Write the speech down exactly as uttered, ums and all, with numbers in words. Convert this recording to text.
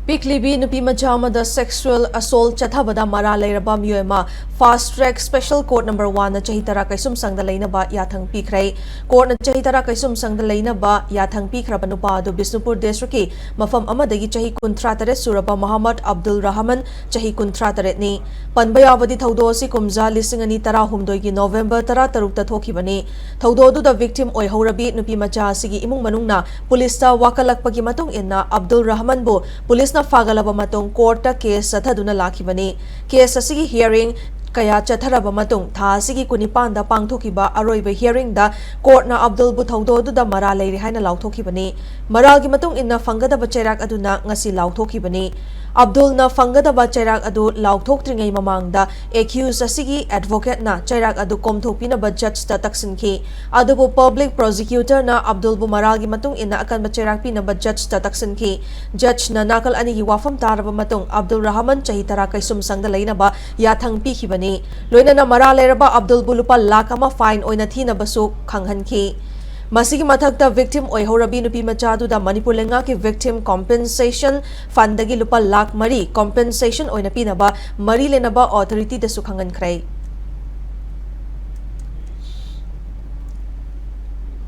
ꯄꯤꯛꯂꯤꯕꯤ ꯅꯨꯄꯤ ꯃꯆꯥ ꯑꯃꯗ sexual assault ꯆꯠꯊꯕꯗ ꯃꯔꯥꯜ ꯂꯩꯔꯕ ꯃꯤꯑꯣꯏ ꯑꯃ Fast Track Special Court Number One ꯅ ꯆꯍꯤ ꯇꯔꯥ ꯀꯩꯁꯨꯝꯁꯪꯗ ꯂꯩꯅꯕ ꯌꯥꯊꯪ ꯄꯤꯈ꯭ꯔꯦ꯫ Court ꯅ ꯆꯍꯤ ꯇꯔꯥ ꯀꯩꯁꯨꯝꯁꯪꯗ ꯂꯩꯅꯕ ꯌꯥꯊꯪ ꯄꯤꯈ꯭ꯔꯕ ꯅꯨꯄꯥ ꯑꯗꯨ ꯕꯤꯁꯅꯨꯄꯨꯔ district ꯀꯤ ꯃꯐꯝ ꯑꯃꯗꯒꯤ ꯆꯍꯤ ꯀꯨꯟꯊ꯭ꯔꯥ ꯇꯔꯦꯠ ꯁꯨꯔꯕ ꯃꯣꯍꯝꯃꯗ ꯑꯕꯗꯨꯜ ꯔꯍꯃꯟ, ꯆꯍꯤ ꯀꯨꯟꯊ꯭ꯔꯥ ꯇꯔꯦꯠꯅꯤ꯫ ꯄꯟꯕ ꯌꯥꯕꯗꯤ, ꯊꯧꯗꯣꯛ ꯑꯁꯤ ꯀꯨꯝꯖꯥ ꯂꯤꯁꯤꯡ ꯑꯅꯤ ꯇꯔꯥꯍꯨꯝꯗꯣꯏꯒꯤ November ꯇꯔꯥꯇꯔꯨꯛꯇ ꯊꯣꯛꯈꯤꯕꯅꯤ꯫ ꯊꯧꯗꯣꯛ ꯑꯗꯨꯗ victim ꯑꯣꯏꯍꯧꯔꯕꯤ ꯅꯨꯄꯤ ꯃꯆꯥ ꯑꯁꯤꯒꯤ ꯏꯃꯨꯡ ꯃꯅꯨꯡꯅ ꯄꯨꯂꯤꯁꯇ ꯋꯥꯀꯠꯂꯛꯄꯒꯤ ꯃꯇꯨꯡ ꯏꯟꯅ, ꯑꯕꯗꯨꯜ ꯔꯍꯃꯟꯕꯨ ꯄꯨꯂꯤꯁꯅ ꯐꯥꯒꯠꯂꯕ ꯃꯇꯨꯡ court ꯇ case ꯆꯠꯊꯗꯨꯅ ꯂꯥꯛꯈꯤꯕꯅꯤ꯫ Case ꯑꯁꯤꯒꯤ hearing ꯀꯌꯥ ꯆꯠꯊꯔꯕ ꯃꯇꯨꯡ, ꯊꯥ ꯑꯁꯤꯒꯤ ꯀꯨꯟꯅꯤꯄꯥꯟꯗ ꯄꯥꯡꯊꯣꯛꯈꯤꯕ ꯑꯔꯣꯏꯕ hearing ꯗ court ꯅ ꯑꯕꯗꯨꯜꯕꯨ ꯊꯧꯗꯣꯛ ꯑꯗꯨꯗ ꯃꯔꯥꯜ ꯂꯩꯔꯦ ꯍꯥꯏꯅ ꯂꯥꯎꯊꯣꯛꯈꯤꯕꯅꯤ꯫ ꯃꯔꯥꯜꯒꯤ ꯃꯇꯨꯡ ꯏꯟꯅ ꯐꯪꯒꯗꯕ ꯆꯩꯔꯥꯛ ꯑꯗꯨꯅ ꯉꯁꯤ ꯂꯥꯎꯊꯣꯛꯈꯤꯕꯅꯤ꯫ ꯑꯕꯗꯨꯜꯅ ꯐꯪꯒꯗꯕ ꯆꯩꯔꯥꯛ ꯑꯗꯨ ꯂꯥꯎꯊꯣꯛꯇ꯭ꯔꯤꯉꯩ ꯃꯃꯥꯡꯗ, accused ꯑꯁꯤꯒꯤ advocate ꯅ ꯆꯩꯔꯥꯛ ꯑꯗꯨ ꯀꯣꯝꯊꯣꯛꯄꯤꯅꯕ judge ꯇ ꯇꯛꯁꯤꯟꯈꯤ꯫ ꯑꯗꯨꯕꯨ public prosecutor ꯅ ꯑꯕꯗꯨꯜꯕꯨ ꯃꯔꯥꯜꯒꯤ ꯃꯇꯨꯡ ꯏꯟꯅ ꯑꯀꯟꯕ ꯆꯩꯔꯥꯛ ꯄꯤꯅꯕ judge ꯇ ꯇꯛꯁꯤꯟꯈꯤ꯫ Judge ꯅ ꯅꯥꯀꯜ ꯑꯅꯤꯒꯤ ꯋꯥꯐꯝ ꯇꯥꯔꯕ ꯃꯇꯨꯡ, ꯑꯕꯗꯨꯜ ꯔꯍꯃꯟ ꯆꯍꯤ ꯇꯔꯥ ꯀꯩꯁꯨꯝꯁꯪꯗ ꯂꯩꯅꯕ ꯌꯥꯊꯪ ꯄꯤꯈꯤꯕꯅꯤ꯫ ꯂꯣꯏꯅꯅ ꯃꯔꯥꯜ ꯂꯩꯔꯕ ꯑꯕꯗꯨꯜꯕꯨ ꯂꯨꯄꯥ ꯂꯥꯈ ꯑꯃ fine ꯑꯣꯏꯅ ꯊꯤꯅꯕꯁꯨ ꯈꯪꯍꯟꯈꯤ꯫ ꯃꯁꯤꯒꯤ ꯃꯊꯛꯇ, victim ꯑꯣꯏꯍꯧꯔꯕꯤ ꯅꯨꯄꯤ ꯃꯆꯥꯗꯨꯗ ꯃꯅꯤꯄꯨꯔ ꯂꯩꯉꯥꯛꯀꯤ Victim Compensation Fund ꯗꯒꯤ ꯂꯨꯄꯥ ꯂꯥꯈ ꯃꯔꯤ compensation ꯑꯣꯏꯅ ꯄꯤꯅꯕ ꯃꯔꯤ ꯂꯩꯅꯕ authority ꯗꯁꯨ ꯈꯪꯍꯟꯈ꯭ꯔꯦ꯫